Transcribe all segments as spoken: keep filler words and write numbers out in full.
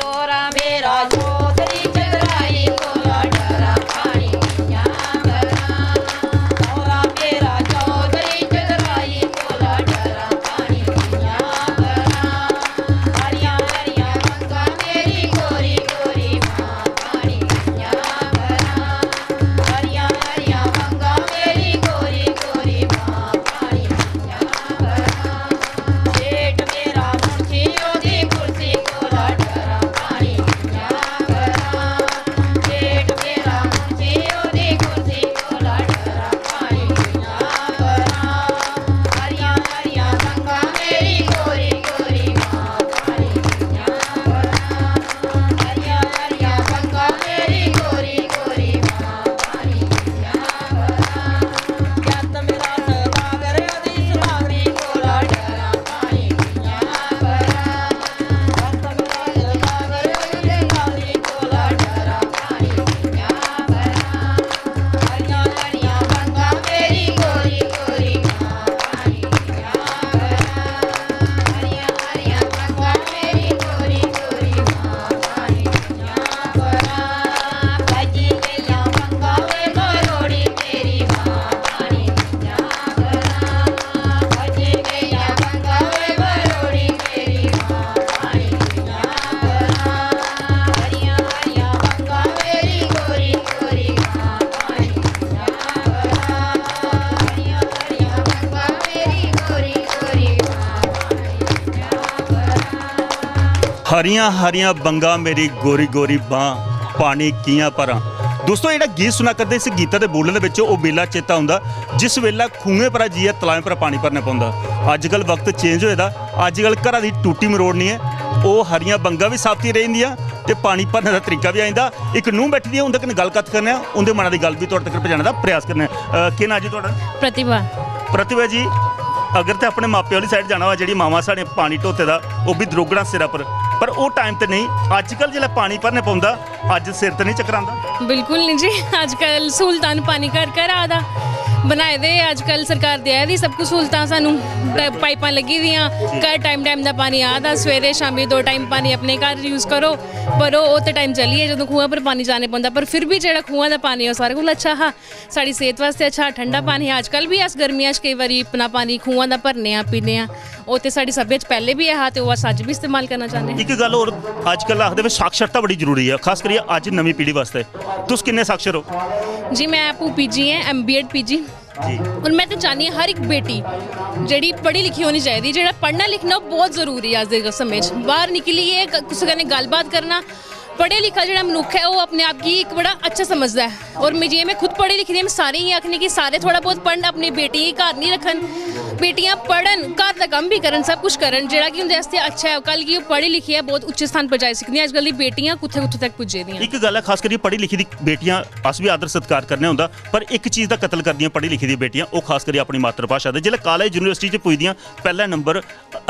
तोरा मेरा चौधरी चतराई कोला डरा पानी कियां भरां। तोरा मेरा चौधरी चतराई कोला डरा पानी कियां भरां। हरियां हरियां बंगा मेरी गोरी गोरी मां पानी कियां भरां। हरियां हरियां बंगा मेरी गोरी गोरी मां पानी कियां भरां। जेठ मेरा मुंशी ओदी कुर्सी कोला डरा पानी कियां भरां। जेठ मेरा मुंशी ओदी कुर्सी कोला डरा पानी कियां भरां। हरियां हरियां बंगा मेरी गोरी गोरी मां पानी कियां भरां। हरियां हरियां बंगा मेरी गोरी गोरी मां पानी कियां भरां। जत्त मेरा सदागर ओदी सदागरी कोला डरा पानी कियां भरां। जत्त मेरा सदागर ओदी सदागरी कोला डरा पानी कियां भरां। हरियां हरियां बंगा मेरी गोरी गोरी मां पानी कियां भरां। हरियां हरियां बंगा मेरी गोरी गोरी मां पानी कियां भरां। बजी गईयां बंगा वे मरोड़ी तेरी मां पानी कियां भरां। बजी गईयां बंगा वे मरोड़ी तेरी मां पानी कियां भरां। हरियां हरियां बंगा मेरी गोरी गोरी मां पानी कियां भरां। हरियां हरियां बंगा मेरी गोरी गोरी मां पानी कियां भरां। हरियां हरियां बंगा मेरी गोरी गोरी बां पानी कियां भरां। दोस्तो, जेह्ड़ा गीत सुना करदे, इस गीता दे बोलने दे बिच ओह् बेल्ला चेता औंदा जिस बेल्लै खूहें परा जाइयै तलाएं पर पानी भरना पौंदा। अज्जकल वक्त चेंज होए दा, अज्जकल घरा दी टूटी मरोड़ निं ऐ, ओह् हरियां बंगा बी साबती रेही जंदियां ते पानी भरने दा तरीका बी आई जंदा। इक नूंह् बैठी दी ऐ, उं'दे कन्नै गल्ल कत्थ करने आं, उं'दे मना दी गल्ल बी थुआढ़े तक पजाने दा प्रयास करने आं। अ, केह् नांऽ जी थुआढ़ा? प्रतिभा। प्रतिभा जी, अगर ते अपने मापे आह्ली साइड जाना होऐ, जेह्ड़ी मावां साढ़े पानी ढोते दा, ओह् बी द्रोगड़ा सिरा पर, पर ओह् टाइम ते नेईं। अज्जकल जिसलै पानी भरने पौंदा, अज्ज सिर ते नेईं चकरांदा? बिल्कुल नहीं जी। अज्जकल स्हूलतां न, पानी घर घर आ दा, बनाए दे अज्जकल सरकार देआ दी सब कुछ स्हूलतां सानू। प- पाइपां लग्गी दियां, घर टाइम टाइम दा पानी आ दा, सवेरे शामी दो टाइम पानी अपने घर यूज करो, भरो। ओह् ते टाइम चली गेआ जदूं खूहा पर पानी जाने पौंदा, पर फिर बी जेह्ड़ा खूहा दा पानी ऐ ओह् सारें कोला अच्छा हा, साढ़ी सेह्त वास्तै अच्छा, ठंडा पानी हा। अज्जकल बी अस गर्मियां च केईं बारी अपना पानी खूहा दा भरने आं, पीने आं। ओह् ते साढ़ी सभ्यता च पैह्ले बी ऐ हा ते ओह् अस अज्ज बी इस्तेमाल करना चाह्न्ने आं। इक गल्ल होर, अज्जकल आखदे वे साक्षरता बड़ी जरूरी ऐ, खास करियै अज्ज नमीं पीढ़ी वास्तै। तुस किन्ने साक्षर ओ? जी, में आपूं पीजी ऐ, एम बीएड पीजी। जी। और में ते चाह्न्नी आं हर इक बेटी जेह्ड़ी पढ़ी लिखी होनी चाहिदी। जेह्ड़ा पढ़ना लिखना ओह् बहुत जरूरी ऐ अज्ज दे समें च। बाह्र निकलियै ग- कुसै कन्नै गल्लबात करना, पढ़े लिखा जेह्ड़ा मनुक्ख ऐ ओह् अपने आप गी इक बड़ा अच्छा समझदा ऐ। और में, जि'यां में खुद पढ़ी लिखी दी आं, में सारें गी आखनी कि सारे थोह्ड़ा बहुत पढ़न, अपनी बेटियें गी घर निं रक्खन, बेटियां पढ़न, घर दा कम्म बी करन, सब कुछ करन जेह्ड़ा कि उं'दे आस्तै अच्छा ऐ। कल गी ओह् पढ़ी लिखियै बहुत उच्चे स्थान पर जाई सकदियां। अज्जकल दी बेटियां कुत्थै कुत्थै तक पुज्जे दियां। इक गल्ल ऐ, खास करियै पढ़ी लिखी दी बेटियां, अस बी आदर सत्कार करने होंदा, पर इक चीज दा कत्ल करदियां पढ़ी लिखी दियां बेटियां, ओह् खास करियै अपनी मातृभाशा दे। जिसलै कालेज यूनिवर्सिटी च पुजदियां, पैह्ला नंबर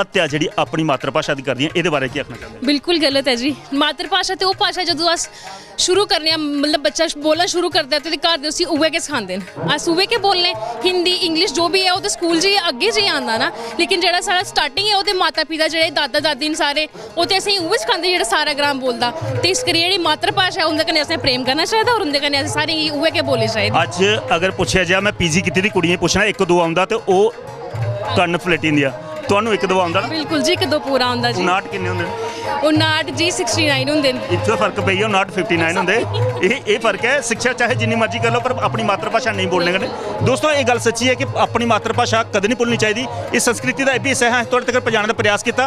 हत्या जेह्ड़ी अपनी मातृभाशा दी करदियां, एह्दे बारे केह् आखना चाह्न्दे? बिल्कुल गलत ऐ जी। मातृभाशा ते ओह् भाशा जदूं अस शुरू करने आं, मतलब बच्चा बोलना शुरू करदा ऐ ते ओह्दे घर दे उसी उ'ऐ गै सखांदे न। अस उ'ऐ गै बोलने, हिंदी, इंग्लिश जो बी ऐ ओह् ते स्कूल जाइयै अग्गें जाइयै आंदा ना, लेकिन जेह्ड़ा साढ़ा स्टार्टिंग ऐ ओह् ते माता पिता जेह्ड़े दादा दादी न सारे, ओह् ते असेंगी उ'ऐ सखांदे जेह्ड़ा सारा ग्रांऽ बोलदा। ते इस करियै जेह्ड़ी मातृभाशा ऐ उं'दे कन्नै असें प्रेम करना चाहिदा और उं'दे कन्नै असें सारें गी उ'ऐ गै बोलनी चाहिदी। अज्ज अगर पुच्छेआ जा, में पीजी कीती दी कुड़ियें गी पुच्छना, इक दो औंदा ते ओह् कन्न फलेटी जंदियां। तुहानू इक दो औंदा ना? बिल्कुल जी, इक दो पूरा औंदा जी। उनाट किन्ने होंदे? उनाट जी सिक्सटी नाइन होंदे न। इत्थै फर्क पेई गेआ, उनाट फिफ्टी नाइन होंदे। एह् एह् फर्क ऐ, शिक्षा चाहे जिन्नी मर्जी कर लो, पर अपनी मातृभाशा नेईं बोलने कन्नै। दोस्तो, एह् गल्ल सच्ची ऐ कि अपनी मातृभाशा कदें नहीं भुल्लनी चाहिदी। इस संस्कृति दा एह् बी हिस्सा ऐ, असें थुआढ़े तगर पजाने दा प्रयास कीता।